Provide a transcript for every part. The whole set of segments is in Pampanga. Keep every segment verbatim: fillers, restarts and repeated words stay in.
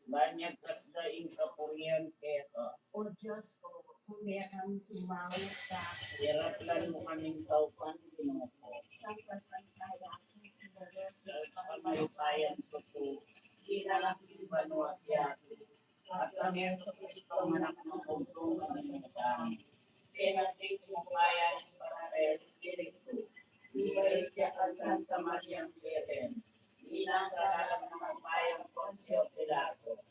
Banyag kasda ing kapurian keka. O Dios ko, kung keka kami sumaup, iraplan mu kaming saupan, Ginu ku. Sasampantaya kami sa Dios, sa kamayupayan tutu, dinalan king banua at yatu. At kang Jesucristo, anak mu, bugtung kami. Kaya king upaya ning Banal a Espiritu, ibait ya kang Santa Maria Birhen, ina ning upaya nang Poncio Pilato,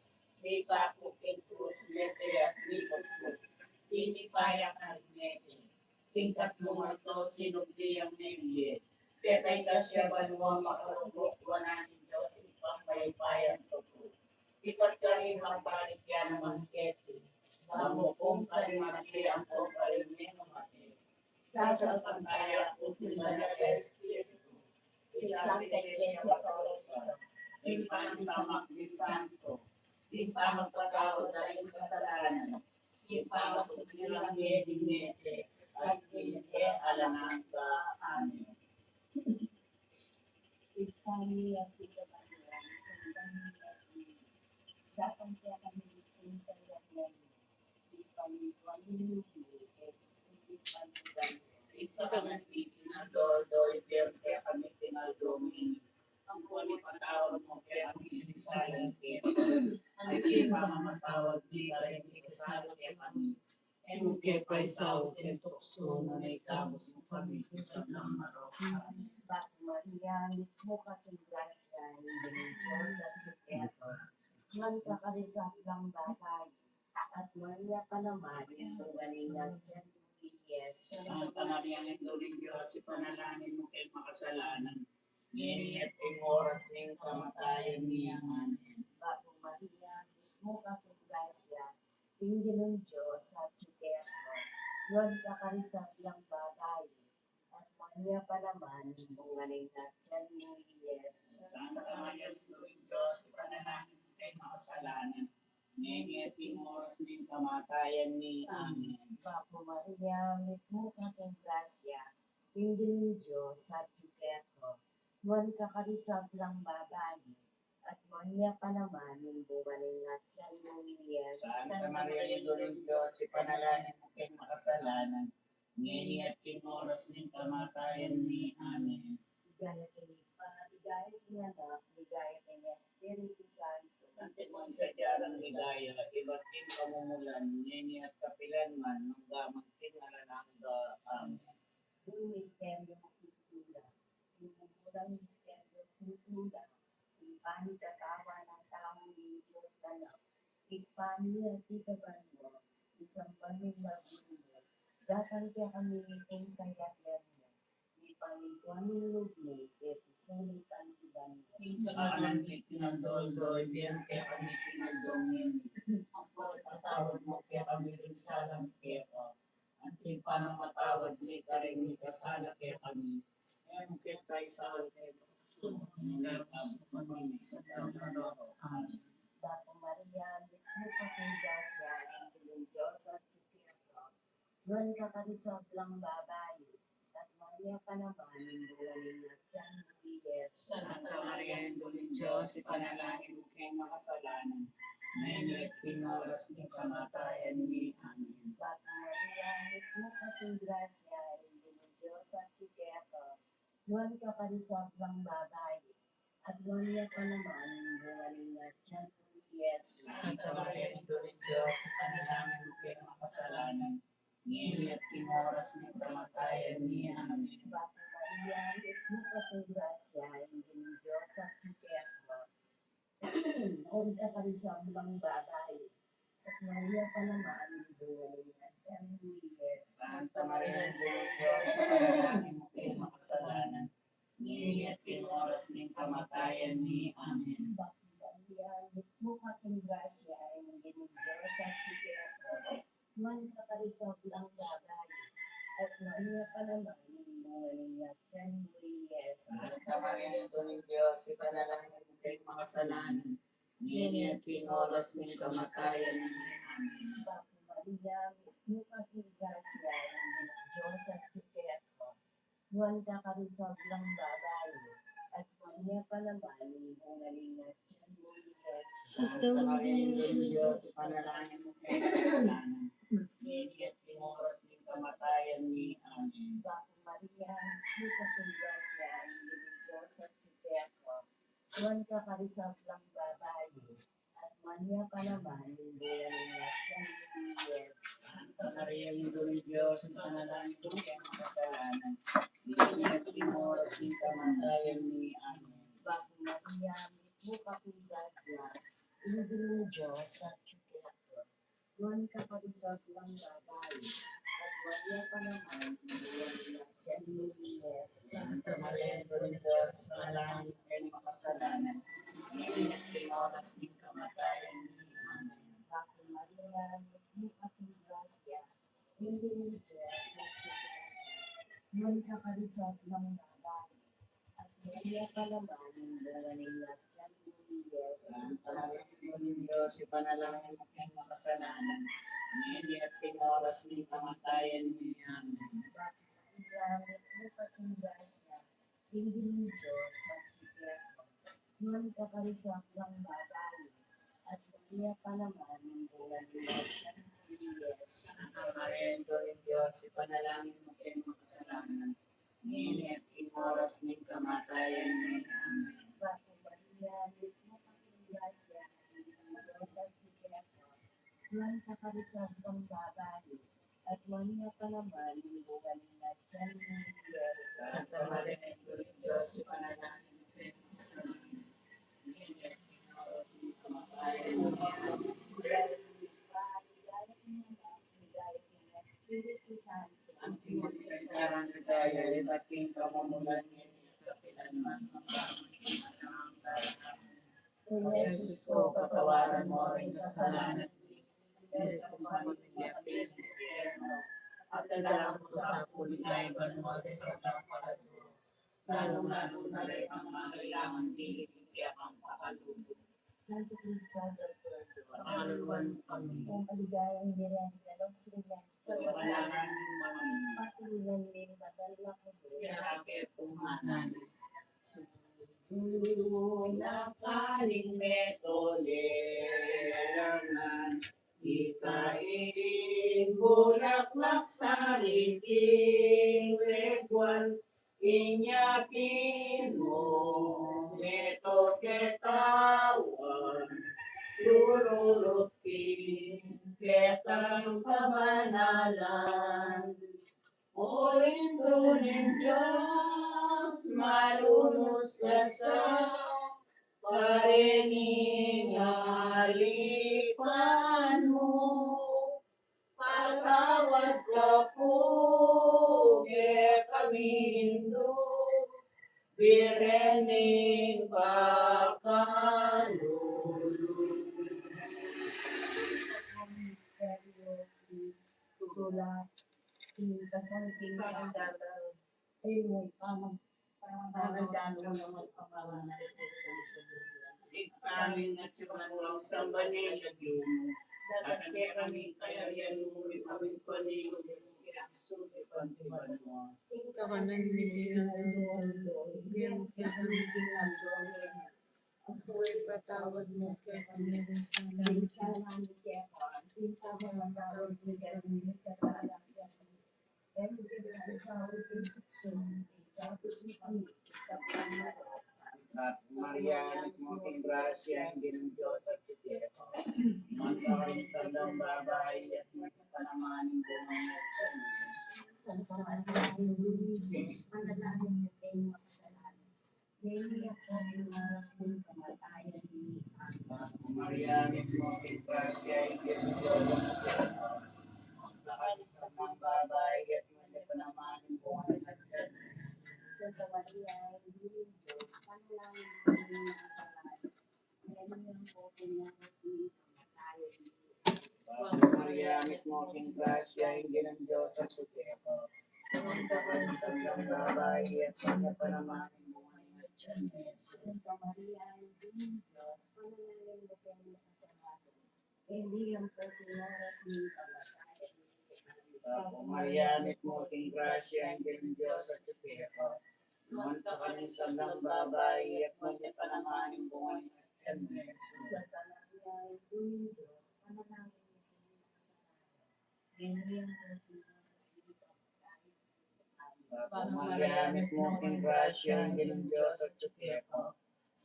mipaku king krus, mete ya at mibugtung, tinipa ya at mete, king katlung aldo sinubli yang mebie, keta king banua, makalugud wanan ning Dios Ibpang mayupayang tutu. Ibat karin, mabalik ya naman keti, bang mu pung karin mabie ampon karin mengamate. Sasampantaya ku king Banal a Espiritu, king Santa Iglesia Katolika, king pamisamak ning santo, king pamagpatawad da ring kasalanan, king pamasubli ring mie ding mete, at king bie alang angga. Amen. Ibpa mi atsu ka banua, misamban ya ing lagyu mu, datang kekami ing kayarian mu, mipamintuan ing lub mu keti sulip anti banua. Ing kakanan mi king aldo-aldo ibie mu kekami king aldo ngeni, ampon ipatawad mu kekami ing sala mi, anti ing pamamatawad mi karing mikasala kekami. E mu ke paisaul king tuksu, nune ikabus mu kami king sablang marok. Amen. Bapu Maria, mitmu ka king grasya, ing Ginung Dios atyu keka. Nuan ka karing sablang babai, at nuan ya pa naman ing bunga ning atian mu, i Jesus. Santa Maria, Indu ning Dios, ipanalangin mu keng makasalanan, ngeni at king oras ning kamatayan mi. Amen. Bapu Maria, mitmu ka king grasya, ing Ginung Dios atyu keka. Nuan ka karing sablang babai, at nuan ya pa naman ing bunga ning atian mu, i Jesus. Santa Maria, Indu ning Dios, ipanalangin mu keng makasalanan, ngeni at king oras ning kamatayan mi. Amen. Bapu Maria, mitmu ka king grasya, ing Ginung Dios atyu keka. Nuan ka karing sablang babai, at nuan ya pa naman ing bunga ning atian mu, i Jesus. Santa Maria, Indu ning Dios, ipanalangin mu keng makasalanan, ngeni at king oras ning kamatayan mi. Amen. Ligaya king Ibpa, ligaya king Anak, ligaya king Espiritu Santo. Antimo ing sadya nang ligaya, ibat king kamumulan, ngeni at kapilan man, mangga man king alang angga. Amen. Ing misteryu ning pagtutula. Ing mumulang misteryu ning pagtutula, ing panikatawan nang tamu king Dios Anak. Ibpa mi atsu ka banua, misamban ya ing lagyu mu, datang kekami ing kayarian mu, mipamintuan ing lub mu keti sulip anti banua. Ing kakanan mi king aldo-aldo ibie mu kekami king aldo ngeni, ampon ipatawad mu kekami ring sala mi keka, anti ing pamamatawad mi karing mikasala kekami. E mu ke paisaul king tuksu, nune ikabus mu kami king sablang marok. Amen. Bapu Maria, mitmu ka king grasya, ing Ginung Dios atyu keka. Nuan ka karing sablang babai, at nuan ya pa naman ing bunga ning atian mu, i Jesus. Santa Maria, Indu ning Dios, ipanalangin mu keng makasalanan, ngeni at king oras ning kamatayan mi. Amen. Bapu Maria, mitmu ka king grasya, ing Ginung Dios atyu keka. Nuan ka karing sablang babai, at nuan ya pa naman ing bunga ning atian mu, i Jesus. Santa Maria, Indu ning Dios, ipanalangin mu keng makasalanan, ngeni at king oras ning kamatayan mi. Amen. Bapu Maria, mitmu ka king grasya, ing Ginung Dios atyu keka. Nuan ka karing sablang babai, at nuan ya pa naman ing bunga ning atian mu, i Jesus. Santa Maria, Indu ning Dios, ipanalangin mu keng makasalanan, ngeni at king oras ning kamatayan mi. Amen. Bapu Maria, mitmu ka king grasya, ing Ginung Dios atyu keka. Nuan ka karing sablang babai, at nuan ya pa naman ing bunga ning atian mu, i Jesus. Santa Maria, Indu ning Dios, ipanalangin mu keng makasalanan, ngeni at king oras ning kamatayan mi. Amen. Bapu Maria, mitmu ka king grasya, ing Ginung Dios atyu keka. Nuan ka karing sablang babai, at nuan ya pa naman ing bunga ning atian mu, i Santa Maria, Indu ning Dios, ipanalangin mu keng makasalanan, ngeni at king oras ning kamatayan mi. Amen. Bapu Maria, mipnu ka king grasya, ing Ginung Dios atyu keka. Nuan ka karing sablang babai, at nuan ya pa naman ing bunga ning atian mu, i Jesus. Santa Maria, Indu ning Dios, ipanalangin mu keng makasalanan, ngeni at king oras ning kamatayan mi. Amen. Bapu Maria, mipnu ka king grasya, ing Ginung Dios atyu keka. Nuan ka karing sablang babai, at nuan ya pa naman ing bunga ning atian mu, i Jesus. Santa Maria, Indu ning Dios, ipanalangin mu keng makasalanan, ngeni at king oras ning kamatayan mi. Amen. Bapu Maria, mipnu ka king grasya, ing Ginung Dios atyu keka. Nuan ka karing sablang babai, at nuan ya pa naman ing bunga ning atian mu, i Jesus. Santa Maria, Indu ning Dios, ipanalangin mu keng makasalanan, ngeni at king oras ning kamatayan mi. Amen. Bapu Maria, mipnu ka king grasya, ing Ginung Dios atyu keka. Nuan ka karing sablang babai, at nuan ya pa naman ing bunga ning atian mu, i Jesus. Santa Maria, Indu ning Dios, ipanalangin mu keng makasalanan, ngeni at king oras ning kamatayan mi. Amen. Bapu Maria, mipnu ka king grasya, ing Ginung Dios atyu keka. Nuan ka karing sablang babai, at nuan ya pa naman ing bunga ning atian mu, i Jesus. Santa Maria, Indu ning Dios, ipanalangin mu keng makasalanan, ngeni at king oras ning kamatayan mi. Amen. Antimo ning sadya ning ligaya, ibat king kamumulan, ngeni at kapilan man, mangga man king alang angga. Amen. O Jesus ko, patawaran mu ring kasalanan mi, iligtas mu kami king api ning impyerno, at idala mu king banua ing sablang kaladua, lalung-lalu na ring mangailangan king kekang pakalulu. Santo Cristo del Purgatorio, pakaluluan mu kami. King maligayang birhen ning Rosaryo, ipanalangin mu kami. Patulan mi ing banal a kabud, kaya kapit tumananan. Sumuna ka ning metolerangan, ika ing bulaklak sa ring leguan, inya pin mu meto ketawan, dururut king kekang kabanalan. O Indu ning Dios, malunus ka sa karening alipan mu, patawad ka pu kekami Indu, birhen ning pakalulu. Misteryo ning tula, ing kasanting Santa Maria, ing Ibpa mi atsu ka banua, misamban ya ing lagyu mu, datang kekami ing kayarian mu, mipamintuan ing lub mu, king lagyu sulip anti banua. Ing kakanan mi king aldo-aldo ibie mu kekami king aldo ngeni, at e mu patawad kekami ring sala mi, king sala mi keka, anti ing patawad mi kareng mikasala kekami. Bapu Maria, mitmu ka king grasya, ing Ginung Dios atyu keka. Nuan ka karing sablang babai, at nuan ya pa naman ing bunga ning atian mu, i Jesus. Santa Maria, Indu ning Dios, ipanalangin mu kaming makasalanan, ngeni at king oras ning kamatayan mi. Amen. Bapu Maria, mitmu ka king grasya, ing Ginung Dios atyu keka. Nuan ka karing sablang babai, at nuan ya pa naman ing bunga ning atian mu, i Jesus. Santa Maria, Indu ning Dios, ipanalangin mu kaming makasalanan, ngeni at king oras ning kamatayan mi. Amen. Bapu Maria, mitmu ka king grasya, ing Ginung Dios atyu keka. Nuan ka karing sablang babai, at nuan ya pa naman ing bunga ning atian mu, i Jesus. Santa Maria, Indu ning Dios, ipanalangin mu kaming makasalanan, ngeni at king oras ning kamatayan mi. Amen. Bapu Maria, mitmu ka king grasya, ing Ginung Dios atyu keka. Nuan ka karing sablang babai, at nuan ya pa naman ing bunga ning atian Santa Maria, Indu ning Dios, ipanalangin mu keng makasalanan, ngeni at sa oras ning kamatayan mi. Amen. Bapu Maria, mitmu ka king grasya, ing Ginung Dios atyu keka.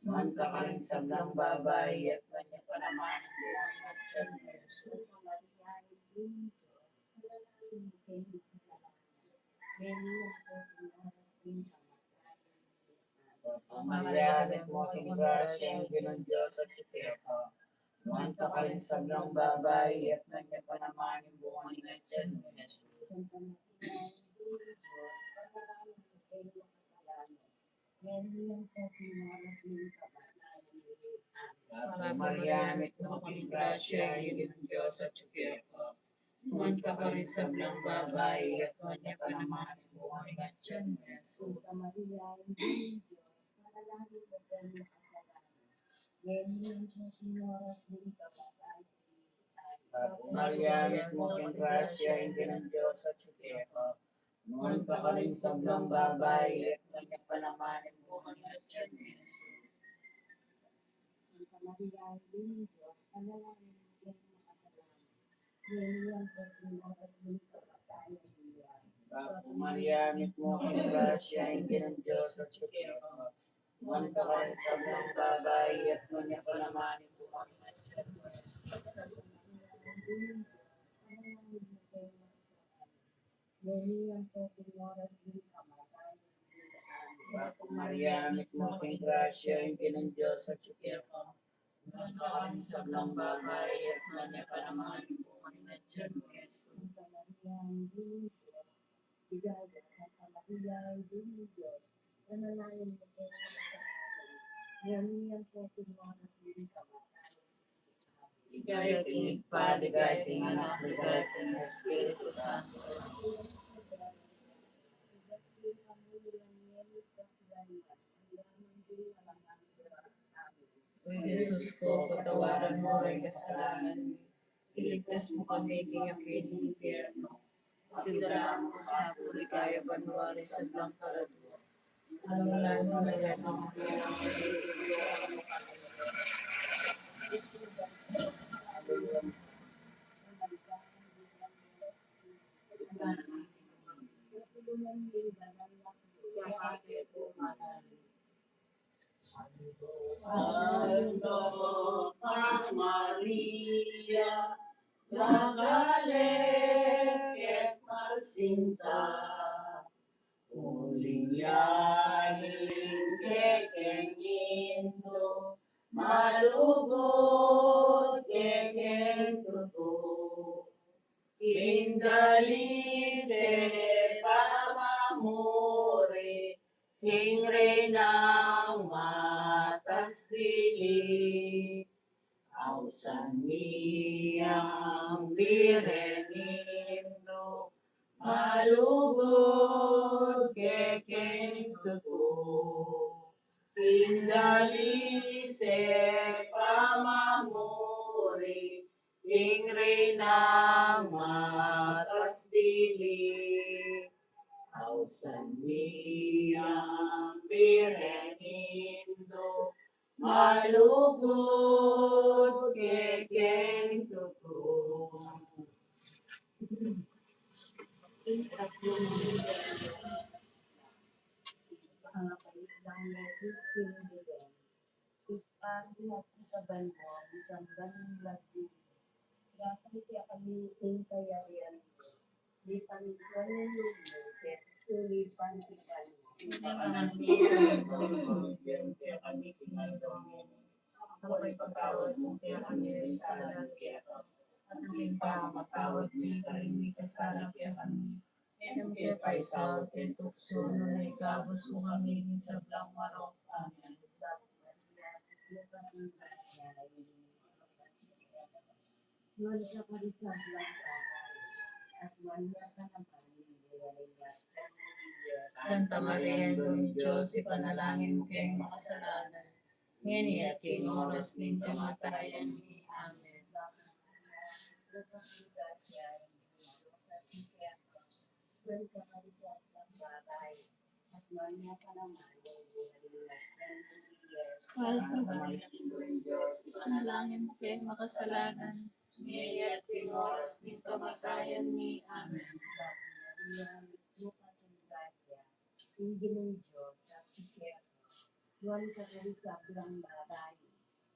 Nuan ka karing sablang babai, at nuan ya pa naman ing bunga ning atian mu, i Jesus. Santa Maria, Indu ning Dios, ipanalangin mu keng makasalanan, ngeni at sa oras ning kamatayan mi. Amen. Bapu Maria, mitmu ka king grasya, ing Ginung Dios atyu keka. Nuan ka karing sablang babai, at nuan ya pa naman ing bunga ning atian mu, i Jesus. Santa Maria, Indu ning Dios, ipanalangin mu keng makasalanan, ngeni at sa oras ning kamatayan mi. Amen. Bapu Maria, mitmu ka king grasya, ing Ginung Dios atyu keka. Nuan ka karing sablang babai, at nuan ya pa naman ing bunga ning atian mu, i Jesus. Santa Maria, Indu ning Dios, ipanalangin mu keng makasalanan, ngeni at sa oras ning kamatayan mi. Amen. Bapu Maria, mitmu ka king grasya, ing Ginung Dios atyu keka. Nuan ka karing sablang babai, at nuan ya pa naman ing bunga ning atian mu, i Jesus. Santa Maria, Indu ning Dios, ipanalangin mu keng makasalanan, ngeni at sa oras ning kamatayan mi. Amen. Bapu Maria, mitmu ka king grasya, ing Ginung Dios atyu keka. Nuan ka karing sablang babai, at nuan ya pa naman ing bunga ning atian mu, i Jesus. Santa Maria, Indu ning Dios, ipanalangin mu keng makasalanan, ngeni at sa oras ning kamatayan mi. Amen. Bapu Maria, mitmu ka king grasya, ing Ginung Dios atyu keka. Nuan ka karing sablang babai, at nuan ya pa naman ing bunga ning atian mu, i Jesus. Santa Maria, Indu ning Dios, Ligaya, Santa Maria, Indu ning Dios, ipanalangin mu keng makasalanan, ngeni at sa oras ning kamatayan mi. Amen. Ligaya king Ibpa, ligaya king Anak, ligaya king Espiritu Santo. O Jesus ko, patawaran mu ring kasalanan mi, iligtas mu kami king api ning impyerno, at idala mu king sablang ligaya banua ring sablang kaladua, lalung-lalu na ya ring Ave Maria, magkalengkeng at masinta, uling yaling kekeng Indu, malugud kekeng tutu. King dalise pamamuri, king Reynang matas dili. Ausan mi ing Birhen Indu, malugud kekeng tutu. King dalise pamamuri, king Reynang matas dili. Ausan mi ing Birhen Indu, malugud kekeng tutu. Ing tatlung misteryu. Pangabait nang Jesus king Belen. King pati at king kabanua, misamban ing lagyu mu. Ibie mu kekami ing kayarian mu. Mipamintuan ing lub mu keti sulip anti ban. Ing kakanan mi kaluguran mu ibie mu kekami king aldo ngeni. Ampon ipatawad mu kekami ring sala mi keka, anti ing pamamatawad mi karing mikasala kekami. E mu ke paisaul king tuksu, nune ikabus mu kami king sablang marok. Amen. Santa Maria, Indu ning Dios, ipanalangin mu keng makasalanan, ngeni at king oras ning kamatayan mi. Amen. Mahal na Maria, Indu ning Dios, ipanalangin mu kaming makasalanan, ngeni at king oras ning kamatayan mi. Amen. Ave Maria, mitmu ka king grasya, ing Ginung Dios atiu keka. Nuan ka karing sablang babai,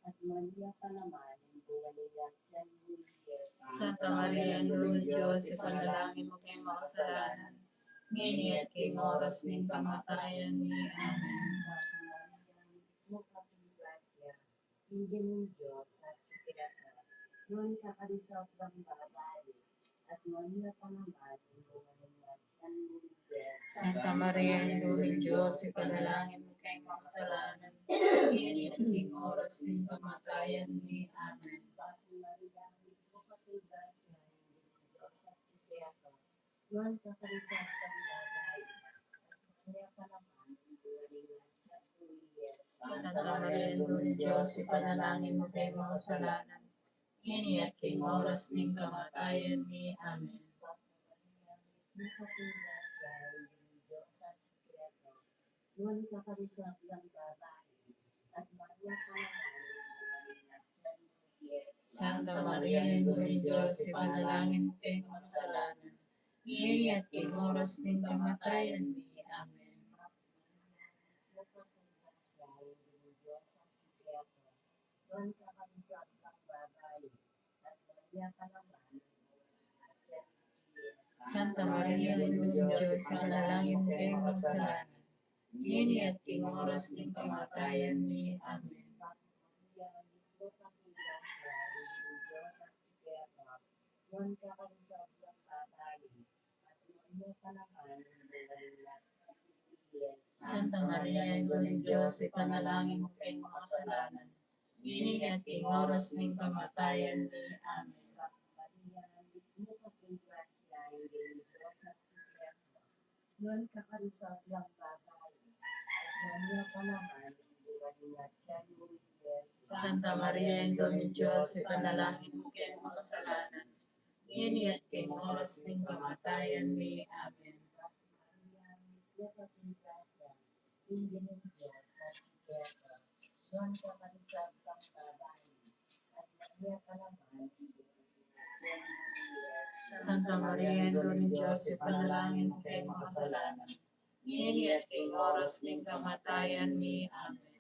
at nuan ya pa naman ing bunga ning atian mu, i Jesus. Santa Maria, Indu ning Dios, ipanalangin mu kaming makasalanan, ngeni at king oras ning kamatayan mi. Amen. Ave Maria, mitmu ka king grasya, ing Ginung Dios atiu keka. Nuan ka karing sablang babai, at nuan ya pa naman ing bunga ning atian mu, i Jesus. Santa Maria, Indu ning Dios, ipanalangin mu kaming makasalanan, ngeni at king oras ning kamatayan mi. Amen. Ave Maria, mitmu ka king grasya, ing Ginung Dios atiu keka. Nuan ka karing sablang babai, at nuan ya pa naman ing bunga ning atian mu, i Jesus. Santa Maria, Indu ning Dios, ipanalangin mu kaming makasalanan, ngeni at king oras ning kamatayan mi. Amen. Ave Maria, mitmu ka king grasya, ing Ginung Dios atiu keka. Nuan ka karing sablang babai, at nuan ya pa naman ing bunga ning atian mu, i Jesus. Santa Maria, Indu ning Dios, ipanalangin mu kaming makasalanan, ngeni at king oras ning kamatayan mi. Amen. Ave Maria, mitmu ka king grasya, ing Ginung Dios atiu keka. Nuan ka karing sablang babai, at nuan ya pa naman ing bunga ning atian mu, i Jesus. Santa Maria, Indu ning Dios, ipanalangin mu kaming makasalanan, ngeni at king oras ning kamatayan mi. Amen. Ave Maria, mitmu ka king grasya, ing Ginung Dios atiu keka. Nuan ka karing sablang babai, at nuan ya pa naman ing bunga ning atian mu, i Jesus. Santa Maria, Indu ning Dios, ipanalangin mu kaming makasalanan, ngeni at king oras ning kamatayan mi. Amen. Ave Maria, mitmu ka king grasya, ing Ginung Dios atiu keka. Nuan ka karing sablang babai, at nuan ya pa naman ing bunga ning atian mu, i Jesus. Santa Maria, Indu ning Dios, ipanalangin mu kaming makasalanan, ngeni at king oras ning kamatayan mi. Amen. Ave Maria, mitmu ka king grasya, ing Ginung Dios atiu keka. Nuan ka karing sablang babai, at nuan ya pa naman ing bunga ning atian mu, i Jesus. Santa Maria, Indu ning Dios, ipanalangin mu kaming makasalanan, ngeni at king oras ning kamatayan mi. Amen.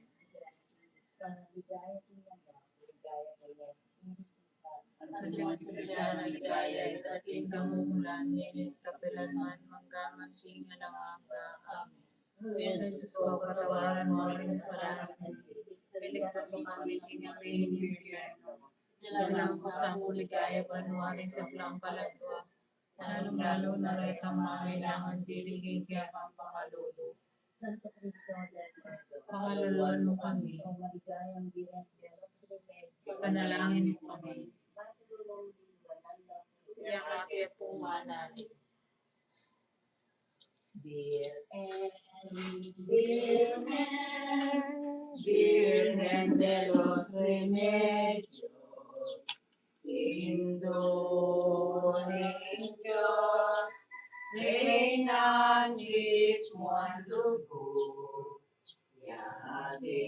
Ligaya king Ama, ligaya king Anak, ligaya king Espiritu Santo. Antimo ing sadya nang ligaya, ibat king kamumulan, ngeni at kapilan man, mangga man king alang angga. Amen. O Jesus ko, patawaran mu ring kasalanan mi, iligtas mu kami king api ning impyerno, idala mu king banua ring sablang kaladua, lalung-lalu na retang mangailangan dili king kekang pakalulu. Santo Cristo del Perdon, pakaluluan mu kami. O maligayang Birhen de los Remedios, ipanalangin mu kami. Matulungin ing walang lagyu. Yang atiu pung manalig. Birhen, Birhen, Birhen de los Remedios, Indu ning Dios, Reyna ning banua, yame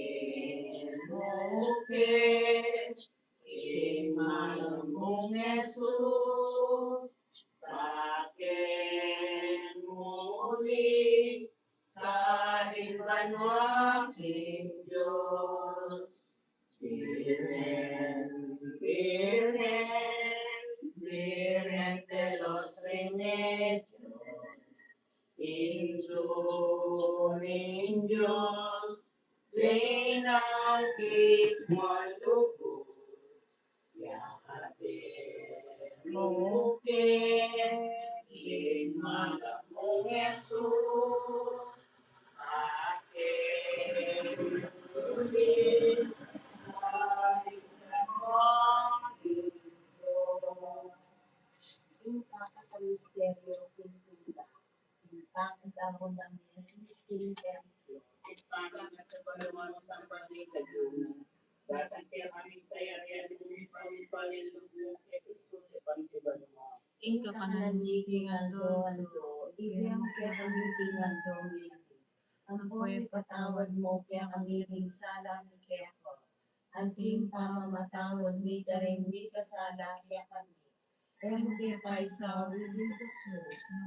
mu ke king malabung Jesus, bakit muli karin banua king Dios. Birhen, Birhen, Birhen de los Remedios, Indu ning Dios, Reyna ning banua, yame mu ke king malabung Jesus, bakit muli karin banua king Dios. Ing kapat a misteryo king tula, ing pangababa nang Jesus king templo. Ing pangababa nang Ginu, datang kekami ing kayarian mu, mipamintuan ing lub mu keti sulip anti banua. Ing kakanan mi king aldo-aldo ibie mu kekami king aldo ngeni, Ampo ipatawad mu kekami ring sala mi keka, anti ing pamamatawad mi karing mikasala kekami. E mu ke paisaul king tuksu,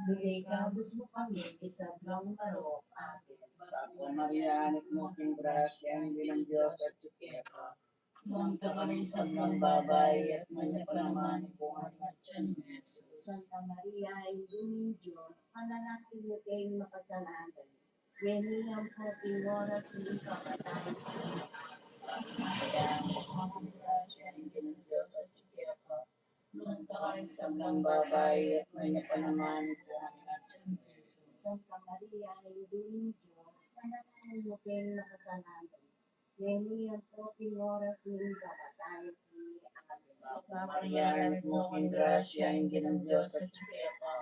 nune ikabus mu kami king sablang marok. Amen. Bapu Maria, mitmu ka king grasya, ing Ginung Dios atyu keka. Nuan ka karing sablang babai, at nuan ya pa naman ing bunga ning atian mu, i Jesus. Santa Maria, Indu ning Dios, ipanalangin mu keng makasalanan, ngeni ampo king oras ning kamatayan mi. Maria, mitmu ka king grasya, ing Ginung Dios atyu keka. Nuan ka karing sablang babai, at nuan ya pa naman ing bunga ning atian mu, i Jesus. Santa Maria, Indu ning Dios, ipanalangin mu keng makasalanan, ngeni ampo king oras ning kamatayan mi. Amen. Bapu Maria, mitmu ka king grasya, ing Ginung Dios atyu keka.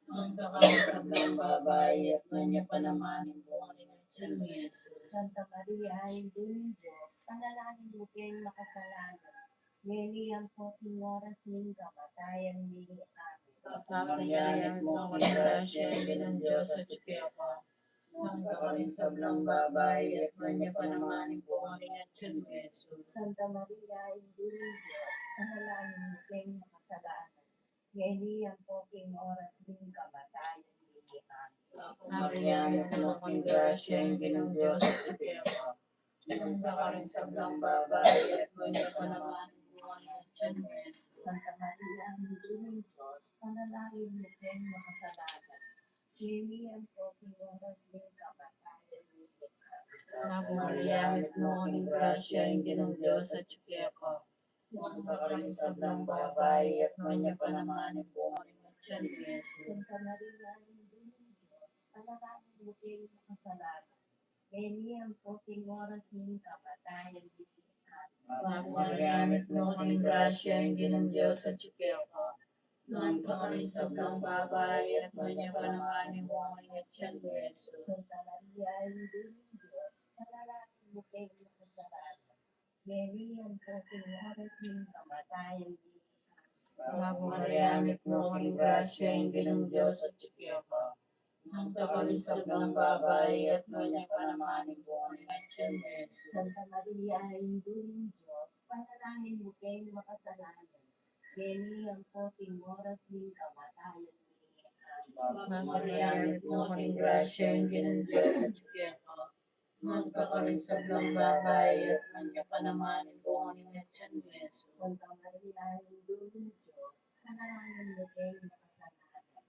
Nuan ka karing sablang babai, at nuan ya pa naman ing bunga ning atian mu, i Jesus. Santa Maria, Indu ning Dios, ipanalangin mu keng makasalanan, ngeni ampo king oras ning kamatayan mi. Amen. Bapu Maria, mitmu ka king grasya, ing Ginung Dios atyu keka. Nuan ka karing sablang babai, at nuan ya pa naman ing bunga ning atian mu, i Jesus. Santa Maria, Indu ning Dios, ipanalangin mu keng makasalanan, ngeni ampo king oras ning kamatayan mi. Amen. Bapu Maria, mitmu ka king grasya, ing Ginung Dios atyu keka. Nuan ka karing sablang babai, at nuan ya pa naman ing bunga ning atian mu, i Jesus. Santa Maria, Indu ning Dios, ipanalangin mu keng makasalanan, ngeni ampo king oras ning kamatayan mi. Amen. Bapu Maria, mitmu ka king grasya, ing Ginung Dios atyu keka. Nuan ka karing sablang babai, at nuan ya pa naman ing bunga ning atian mu, i Jesus. Santa Maria, Indu ning Dios, ipanalangin mu keng makasalanan, ngeni ampo king oras ning kamatayan mi. Amen. Bapu Maria, mitmu ka king grasya, ing Ginung Dios atyu keka. Nuan ka karing sablang babai, at nuan ya pa naman ing bunga ning atian mu, i Jesus. Santa Maria, Indu ning Dios, ipanalangin mu keng makasalanan, ngeni ampo king oras ning kamatayan mi. Amen. Bapu Maria, mitmu ka king grasya, ing Ginung Dios atyu keka. Nuan ka karing sablang babai, at nuan ya pa naman ing bunga ning atian mu, i Jesus. Santa Maria, Indu ning Dios, ipanalangin mu keng makasalanan, ngeni ampo king oras ning kamatayan mi. Amen. Bapu Maria, mitmu ka king grasya, ing Ginung Dios atyu keka. Nuan ka karing sablang babai, at nuan ya pa naman ing bunga ning atian mu, i Jesus. Santa Maria, Indu ning Dios, ipanalangin mu keng makasalanan,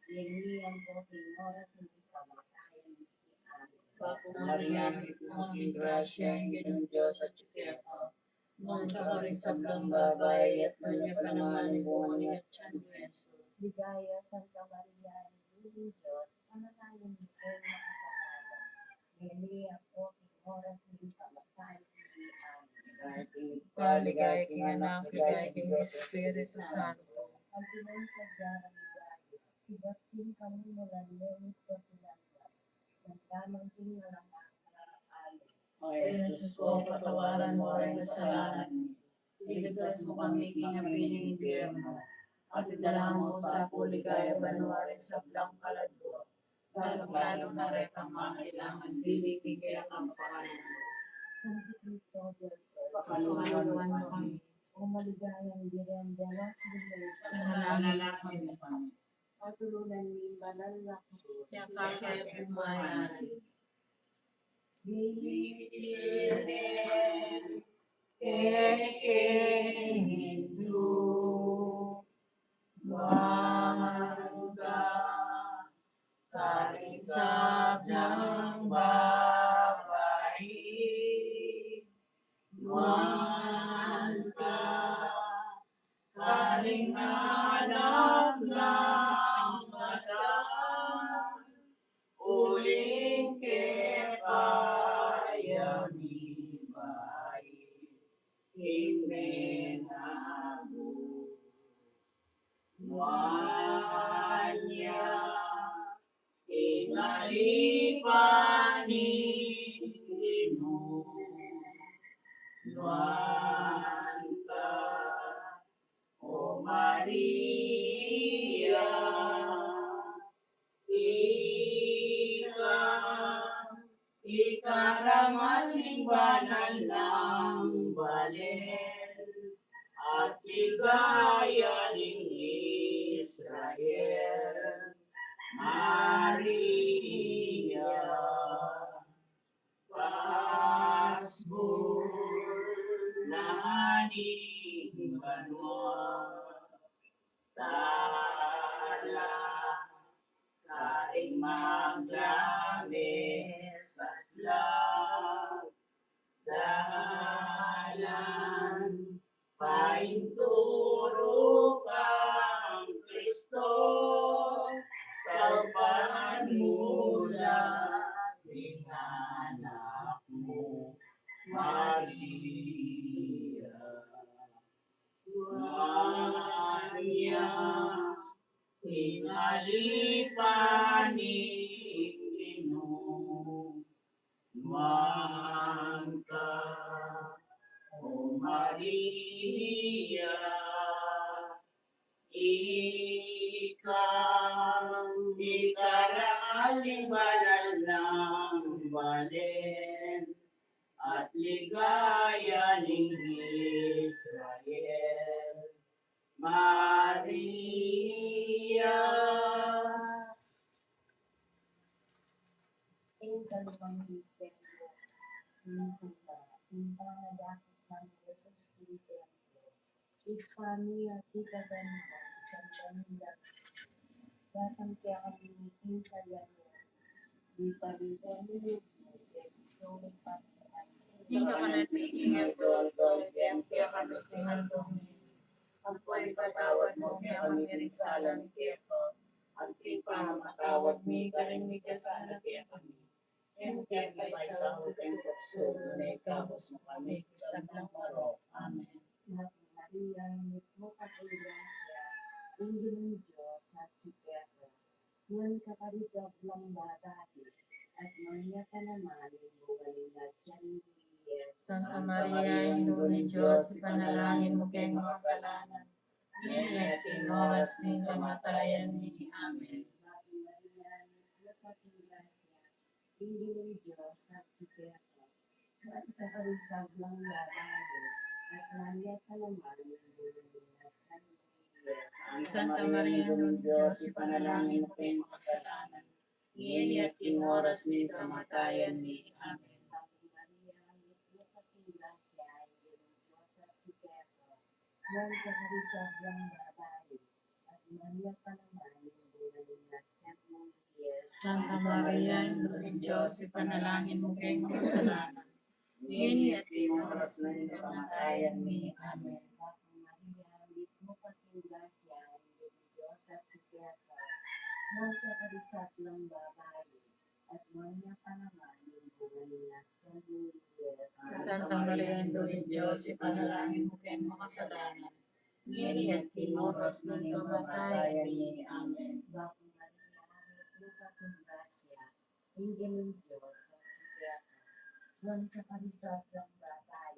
ngeni ampo king oras ning kamatayan mi. Amen. Bapu Maria, mitmu ka king grasya, ing Ginung Dios atyu keka. Nuan ka karing sablang babai, at nuan ya pa naman ing bunga ning atian mu, i Jesus. Ligaya, Santa Maria, Indu ning Dios, ipanalangin mu keng makasalanan, ngeni ampo king oras ning kamatayan mi. Amen. Ligaya king Ibpa, ligaya king Anak, ligaya king Espiritu Santo. Antimo ing sadya nang ligaya, ibat king kamumulan mu, nung patulan na, damdaman king alang angga. Amen. O Jesus ku, patawaran mu ring kasalanan mi, iligtas mu kami king api ning impyerno, at idala mu sa pu ligaya banua ring sablang kaladua, lalung-lalu na retang mangailangan dili king kekang pakalulu. Santo Cristo, pakalulwan mu kami. O maligayang Birhen de los Remedios, ipanalangin mu kami. Patulunan mi banal na krus. Keka ke pu mayari. Birhen kekeng Indu, nuan ka karing sablang babai, nuan ka karing anak nang mata, uling keka ya mibayu ing mengagus. Nuan ya ing alipan ning Ginu. Nuan ka, O Maria, ika Ligaya ning Israel, Maria, pasbur na ning banua, tala karing maglabe, sablang dalan painturu kang Kristo, saupan mu la ding anak mu, Maria. Nuan ya ing alipan ning Ginu, nuan ka, O Maria, ika ing karal ning banal nang balen, at ligaya ning Israel, Maria. Ing kalimang misteryo, ing pangayakit nang Jesus king templo. Ibpa mi, atiu ka banua, misamban ya ing lagyu mu, datang kekami ing kayarian mu, mipamintuan ing lub mu, keti sulip anti king kanita. Ing kakanan mi king aldo-aldo ibie mu kekami king aldo ngeni, ampo ipatawad mu kekami ring sala mi keka, anti ing pamamatawad mi karing mikasala kekami. E mu ke paisaul king tuksu, nune ikabus mu kami king sablang marok. Amen. Ave Maria, mitmu ka king grasya, ing Ginung Dios atiu keka. Nuan ka karing sablang babai, at nuan ya pa naman ing bunga ning atian mu, Jesus. Santa Maria, Indu ning Dios, ipanalangin mu keng makasalanan, ngeni at king oras ning kamatayan mi. Amen. Ave Maria, mitmu ka king grasya, ing Ginung Dios atiu keka. Nuan ka karing sablang babai, at nuan ya pa naman ing bunga ning atian mu, Jesus. Santa Maria, Indu ning Dios, ipanalangin mu keng makasalanan, ngeni at king oras ning kamatayan mi. Amen. Ave Maria, mitmu ka king grasya, ing Ginung Dios atiu keka. Nuan ka karing sablang babai, at nuan ya pa naman ing bunga ning atian mu, Jesus. Santa Maria, Indu ning Dios, ipanalangin mu keng makasalanan, ngeni at king oras ning kamatayan mi. Amen. Ave Maria, mitmu ka king grasya, ing Ginung Dios atiu keka. Nuan ka karing sablang babai, at nuan ya pa naman ing bunga ning atian mu, Jesus. Santa Maria, Indu ning Dios, ipanalangin mu keng makasalanan, ngeni at king oras ning kamatayan mi. Amen. Ave Maria, mitmu ka king grasya, ing Ginung Dios atiu keka. Nuan ka karing sablang babai,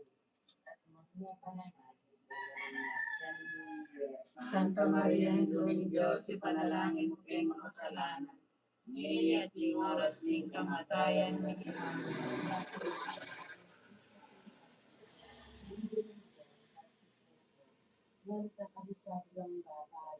at nuan ya pa naman ing bunga ning atian mu, Jesus. Santa Maria, Indu ning Dios, ipanalangin mu keng makasalanan, ngeni at king oras ning kamatayan mi. Amen. Nuan ka karing sablang babai,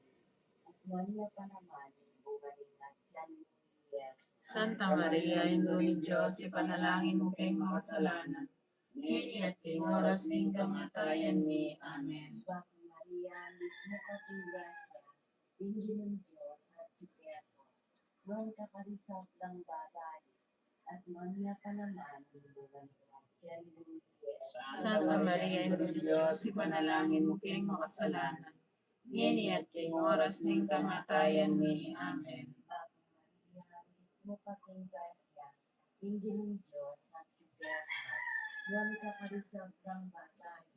at nuan ya pa naman ing bunga ning atian mu, Jesus. Santa Maria, Indu ning Dios, ipanalangin mu keng makasalanan, ngeni at king oras ning kamatayan mi. Amen. Ave Maria, mitmu ka king grasya, ing Ginung Dios atiu keka. Nuan ka karing sablang babai, at nuan ya pa naman ing bunga ning atian mu, Jesus. Santa Maria, Indu ning Dios, ipanalangin mu keng makasalanan, ngeni at king oras ning kamatayan mi. Amen. Ave Maria, mitmu ka king grasya, ing Ginung Dios atiu keka. Nuan ka karing sablang babai,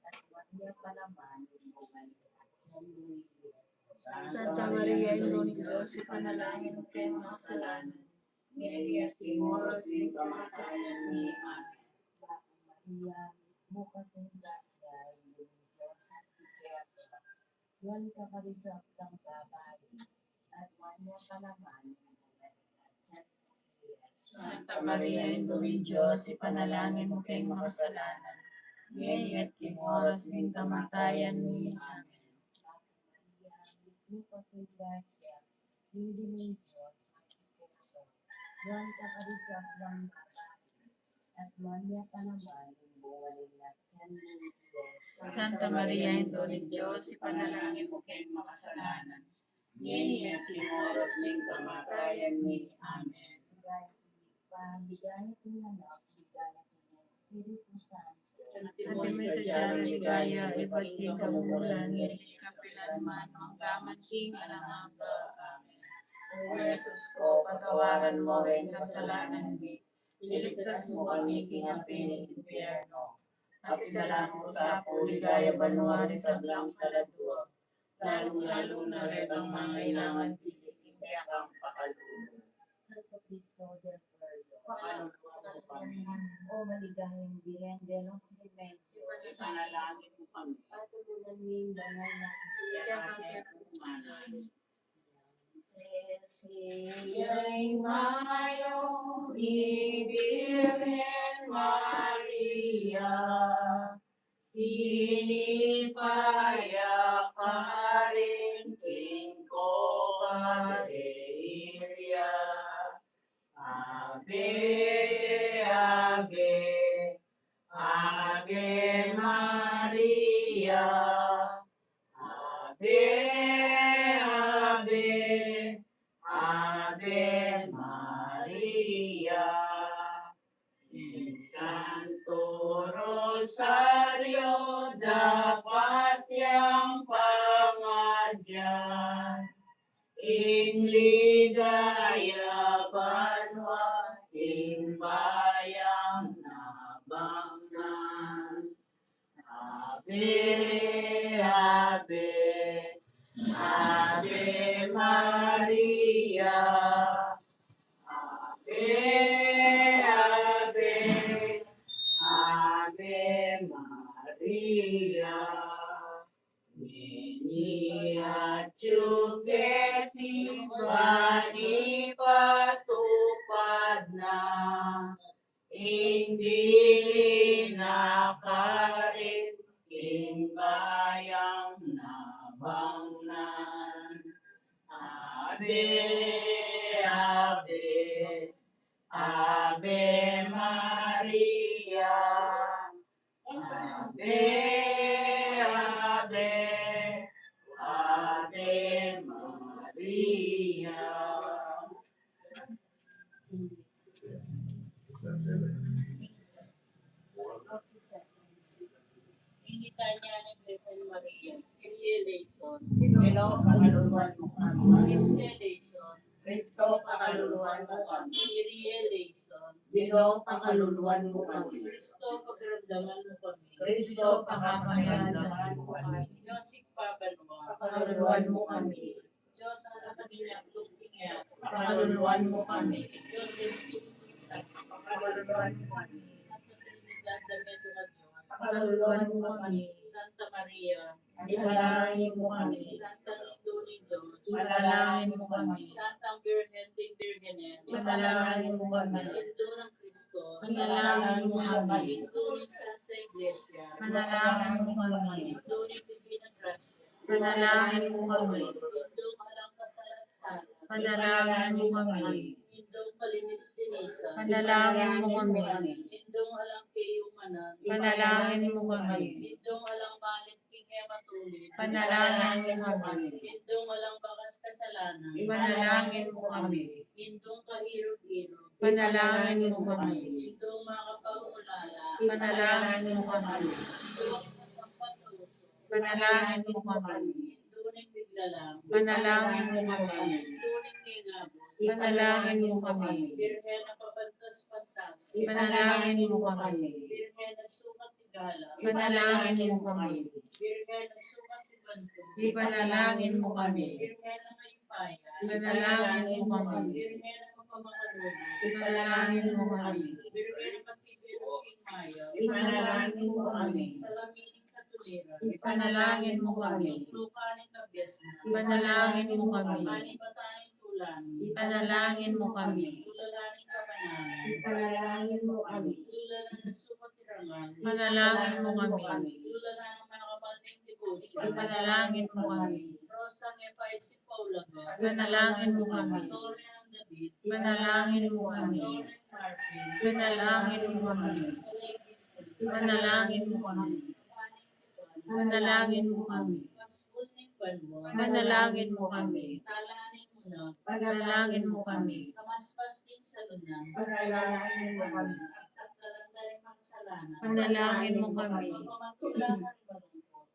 at nuan ya pa naman ing bunga ning atian mu, Jesus. Santa Maria, Indu ning Dios, ipanalangin mu keng makasalanan, ngeni at king oras ning kamatayan mi. Amen. Ave Maria, mitmu ka king grasya, ing Ginung Dios atiu keka. Nuan ka karing sablang babai, at nuan ya pa naman ing bunga ning atian mu, Jesus. Santa Maria, Indu ning Dios, ipanalangin mu keng makasalanan, ngeni at king oras ning kamatayan mi. Amen. Ave Maria, mitmu ka king grasya, ing Ginung Dios atyu keka, nuan ka karing sablang babai, at nuan ya pa naman ing bunga ning atian mu, i Jesus. Santa Maria, Indu ning Dios, ipanalangin mu kaming makasalanan, ngeni at king oras ning kamatayan mi. Amen. Ligaya king Ibpa, ligaya king Anak, ligaya king Espiritu Santo. Antimo ing sadya nang ligaya, ibat king kamumulan, ngeni, kapilan man, mangga man king alang angga. Amen. O Jesus ko, patawaran mo ring kasalanan mi, iligtas mu kami king api ning impyerno, at idala mu sa pu king ligaya banua ring sablang kaladua, lalung-lalu na rekang mangailangan king kekang pakalulu. Santo Cristo del Pueblo, pakaluluan mu kami. O maligayang Birhen de los Remedios, ipanalangin mu kami. Patulunan ning banal na Iglesia, kekang manalangin. Siya'y mayong i Birhen Maria, tinipa ya karin king kopa de Iria. Ave, ave, Ave Maria. Ave, ave, Ave Maria. Ing Santo Rosario dapat yang pangadyan king ligaya banua, king bayang nabangnan. Ave, ave, Ave Maria. Ave, ave, Ave Maria. Ngeni atyu keti ban ipatupad na ing bili na karin king bayang nabangnan. Ave, ave, Ave Maria. Ave, ave, Ave Maria. Ing litanya ning Birhen Maria. Kyrie eleison. Ginu, pakaluluan mu kami. Christe eleison. Kristo, pakaluluan mu kami. Kyrie eleison. Ginu, pakaluluan mu kami. Kristo, pakiramdaman mu kami. Kristo, pakiramdaman mu kami. Dios Ibpa banua, pakaluluan mu kami. Dios Anak a miyaklu king yatu, pakaluluan mu kami. Dios Espiritu Santo, pakaluluan mu kami. Santa Trinidad, dame dua Dios, pakaluluan mu kami. Santa Maria, ipanalangin mu kami. Santang Indu ning Dios, ipanalangin mu kami. Santang Birhen ding Birhenes, ipanalangin mu kami. Indu nang Kristo, ipanalangin mu kami. Indu ning Santa Iglesia, ipanalangin mu kami. Indu ning Divina Gracia, ipanalangin mu kami. Indung alang kasalan-salan, ipanalangin mu kami. Indung kalinis-linisan, ipanalangin mu kami. Indung alang kayumanan, ipanalangin mu kami. Indung alang malit king e matulid, ipanalangin mu kami. Indung alang bakas kasalanan, ipanalangin mu kami. Indung kairug-irug, ipanalangin mu kami. Indung makapagmulala, ipanalangin mu kami. Indung kasampat a usug, ipanalangin mu kami. Indu ning biglalang, ipanalangin mu kami. Indu ning mingabus, ipanalangin mu kami. Birhen a papantas-pantasan, ipanalangin mu kami. Birhen a sukat igalang, ipanalangin mu kami. Birhen a sukat ibantug, ipanalangin mu kami. Birhen a mayupaya, ipanalangin mu kami. Birhen a mapamakalulud, ipanalangin mu kami. Birhen a matibay a lub king mayap, ipanalangin mu kami. Salamin ning katuliran, ipanalangin mu kami. Tuka ning kabiasnan, ipanalangin mu kami. Panibatan ning tula mi, ipanalangin mu kami. Tulala ning kabanalan, ipanalangin mu kami. Tulala ning sukat Ipanalangin mu kami. Lula na ng mga kapal ng debosyon. Ipanalangin mu kami. Rosa ng Epaisip Paulaga. Ipanalangin mu kami. Torre ng David. Ipanalangin mu kami. Torre ng Marfil. Ipanalangin mu kami. Ipanalangin mu kami. Ipanalangin mu kami. Paskul ng banwa. Ipanalangin mu kami. Tala ng munag. Ipanalangin mu kami. Kamaspas ding salunan. Ipanalangin mu kami. At tanggalan da ring makasalanan. Ipanalangin mu kami. Pamamatula ka ring malungkot.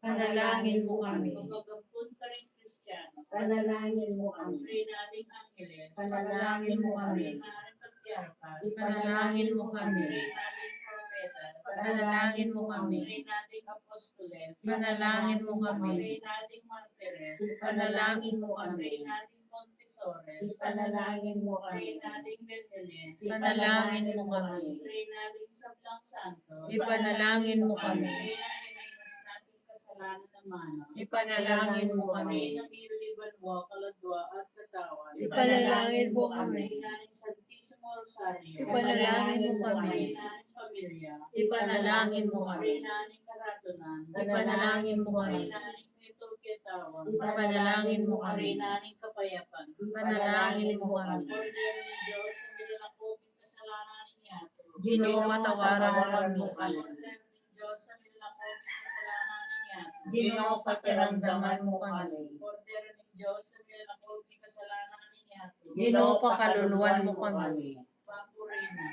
Ipanalangin mu kami. Pamagampun ka ring Kristiano. Ipanalangin mu kami. Reyna ding Angeles. Ipanalangin mu kami. Reyna ding Patriarka. Ipanalangin mu kami. Reyna ding Propeta. Ipanalangin mu kami. Reyna ding Apostoles. Ipanalangin mu kami. Reyna ding Martires. Ipanalangin mu kami. Reyna ding Confesores. Ipanalangin mu kami. Reyna ding Birhenes. Ipanalangin mu kami. Reyna ding Sablang Santos. Ipanalangin mu kami. Reyna, iwas na kasalanan ng mano. Ipanalangin mu kami. Reyna, miyuli banwa, kaladwa, at katawan. Ipanalangin mu kami. Reyna ng Santisimo Rosario. Ipanalangin mu kami. Reyna ng Pamilya. Ipanalangin mu kami. Reyna ng Karatunan. Ipanalangin mu kami. Reyna ng Miyutur Katawan. Ipanalangin mu kami. Reyna ng Kapayapan. Ipanalangin mu kami. Kordero ng Diyos, ang milalako king kasalanan ng yatu. Ginu, patawaran mu kami. Kordero ng Diyos, ang milalako king kasalanan ng yatu. Ginu, pakiramdaman mu kami. Kordero ng Diyos, ang milalako king kasalanan ng yatu. Ginu, pakaluluan mu kami. Bapu Reyna.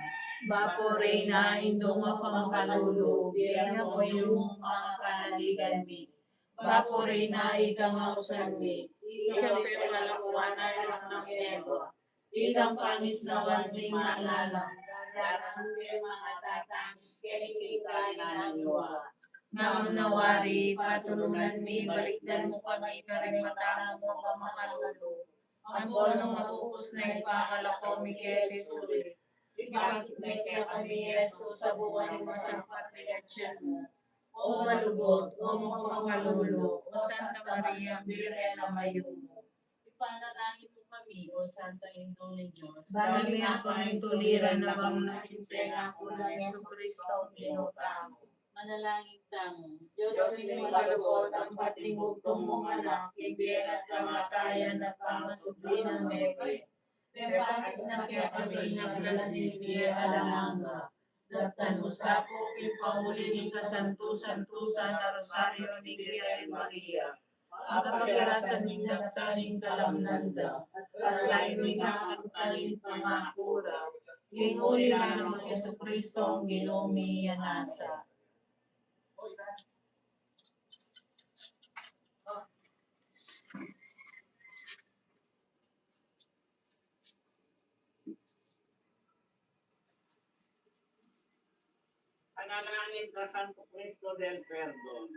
Bapu Reyna, Indung a pamakalulu, bie mu ing pangapanaligan mi. Bapu Reyna, ikang ausan mi, ikang pepalakuan a anak nang Eva, ikang pangisnawan mi manlalam, darang ke mangatatangis keni king kainan yu. Ngeni na wari, patulunan mi, balikdan mu kami karing mata mung pamakalulu, ampo nung mapupus na ing pangalako mi keti sulit, ipakit me kekami i Jesus a bunga ning masampat a atian mu. O malugud, o mapamakalulu, o Santa Maria, Birhen a mayumu, ipanalangin mu kami, o Santa Indu ning Dios. Bang mi apangintuliran na bang na ing pengaku nang Jesucristo, Ginu tamu. Manalangin tamu. Dios, Dios ming malugud, ang pating bugtung mung Anak, king bie at kamatayan at pangasubli nang mebie, pepakit na kekami ing ablas ning bie alang angga. Daptan mu sa pu king panguli ning kasantu-santusan a Rosario ning Birhen Maria, a pakirasan ming daptan ing kalamnan da, at layu ning kakamtan ning pangaku ra, king uli na nang Jesucristo, Ginu mi. Anasa. Panalangin kang Santo Cristo del Perdon.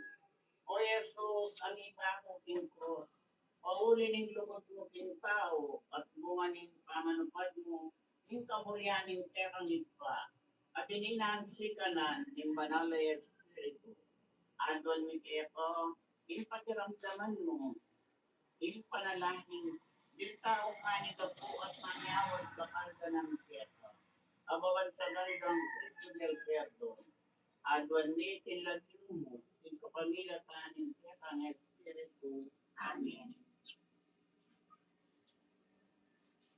O Jesus, a mipaku king krus, pauli ning lugud mu king tau, at bunga ning pamanupad mu, ing kaburian ning kekang Ibpa, at ininansi ka na ning Banal a Espiritu. Aduan mi keka, ing pakiramdaman mu, ing panalangin ding taung manigapu at manyawad bakal da na keka. Ababan sa gandang Cristo del Perdon, aduan mi king lagyu mu, king kapamilatan ning kekang Espiritu. Amen.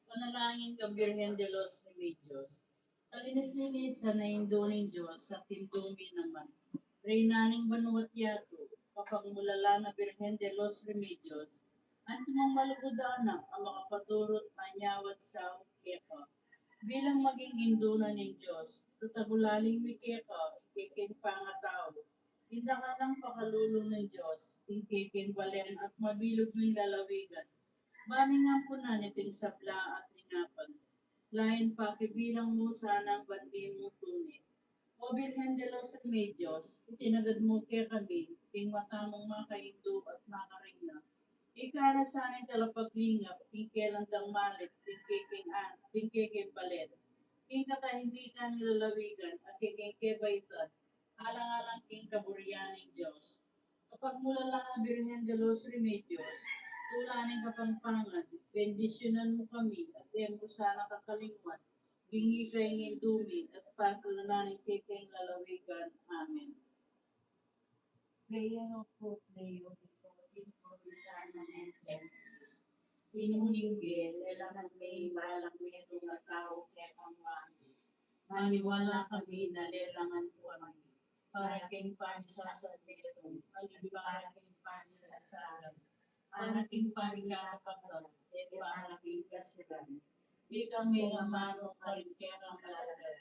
Panalangin kang Birhen de los Remedios. Kalinis-linisan a Indu ning Dios, at Indu mi naman, Reyna ning banua at yatu, kapagmulalan a Birhen de los Remedios, antimong malugud a anak a makapaturu at manyawad saut keka, bilang maging Indu na ning Dios, tatagulaling mi keka, ing kekeng pangatau, ing dakal nang pakalulu ning Dios, ing kekeng balen at mabilug ming lalawigan, ban ing ampunan niting sabla at linapag. Lain pakibilang mu sana ing bandi mung tune. O Birhen de los Remedios, itinagad mu kekami ding mata mung makaindu at makareyna. Ika na sana ing talapaglingap king kelang dang malit ding kekeng an-, ding kekeng balen, king katahimikan ning lalawigan a kekeng kebaitan, alang-alang king kaburian ning Dios. Kapagmulalang a Birhen de los Remedios, tula ning Kapampangan, bendisyunan mu kami, at e mu sana kakalingwan, King ika ing Indu mi, at patulan na ning kekeng lalawigan. Amen. Player of hope, player of hope, in provincial momentums. Pinuling ge, lelangan me ing balang metung a tau kekang manis. Maniwala kami na lelangan mu kami. Para king pamisasabi nito, at para king pamisasabi, para king pamikakapat, at para king kasiran. Ikang mengamanu karing kekang alagad,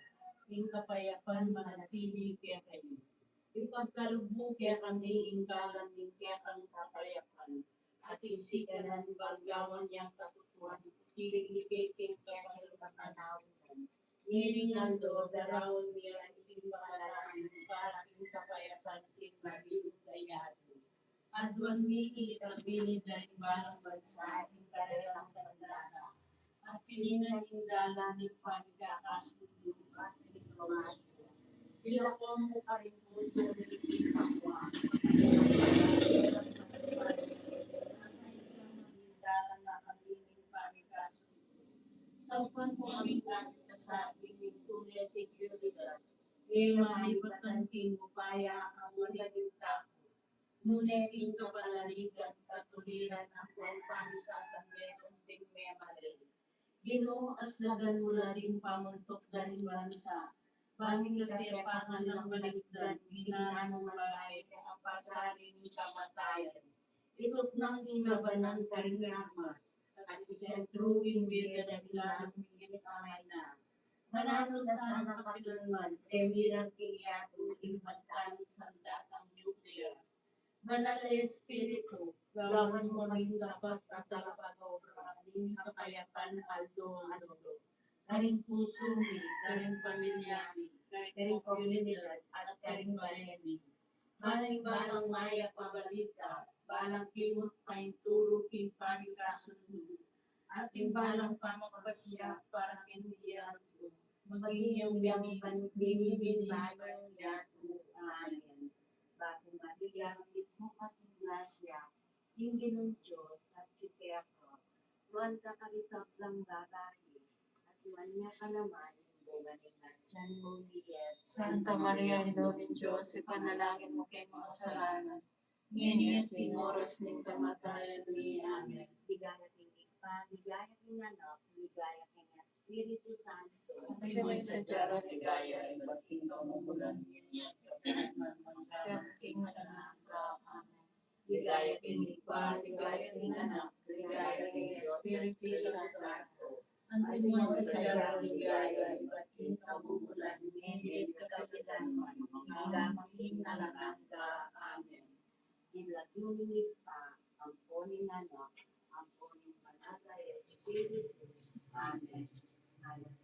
ing kapayapan manatili kekayu. Ipagkalub mu kekami ing galang ning kekang kapayapan, at ing sikan ning bagawan yang katutuan, king kekeng kapanahunan. Ngening aldo, daraun mi ing panalangin para king kapayapan king mabilug a yatu. Aduan mi ing ikabilin da ring balang bansa, ing karela sandata. At pilinan ing dalan ning pamikakasundu at diplomasya. Ilakwan mu karing pusu mi ing kapwa. Dalan na kami ning pamikasundu. Saupan mu kami king kasabi ning tune seguridad. E malibatan king upaya a mula king takut, nune king kapanaligan, katuliran, ampong pamisasabi nung ding memale. Ginu, asdagan mu la ding pamuntuk da ring bansa, bang ing katiyapangan nang balikdan, ginanu mu la ing pasari ning kamatayan. Ikut nang ing labanan karing armas, at ing sentru ing bie da ring lalam ning kamay na. Mananu la sana kapilanman, e mirang king yatu ing banta ning sandatang nuklear. Banal a Espiritu, gawan mu kaming tapat a talapag-obra ning kapayapan aldo-aldo. Karing pusu mi, karing pamilya mi, karing komunidad, at karing bale mi. Bale ing balang mayap a balita, balang kimut paintulu king pamikasundu, at ing balang pamagpasya para king yatu, maging yang bini-, binibini ning yatu. Amen. Bapu Maria, mitmu ka king grasya, ing Ginung Dios atyu keka. Nuan ka karing sablang babai, at nuan ya pa naman ing bunga ning atian mu, i Jesus. Santa Maria, Indu ning Dios, ipanalangin mu keng makasalanan, ngeni at king oras ning kamatayan mi. Amen. Ligaya king Ibpa, ligaya king Anak, ligaya king Espiritu Santo. Antimo ing sadya rang ligaya, ibat king kamumulan, ngeni at kapilan man, mangga man king alang angga. Amen. Ligaya king Ibpa, ligaya king Anak, ligaya king Espiritu Santo. Antimo ing sadya rang ligaya, ibat king kamumulan, ngeni at kapilan man, mangga man king alang angga. Amen. King lagyu ning Ibpa, ampo ning Anak, ampo ning Banal a Espiritu. Amen. Amen.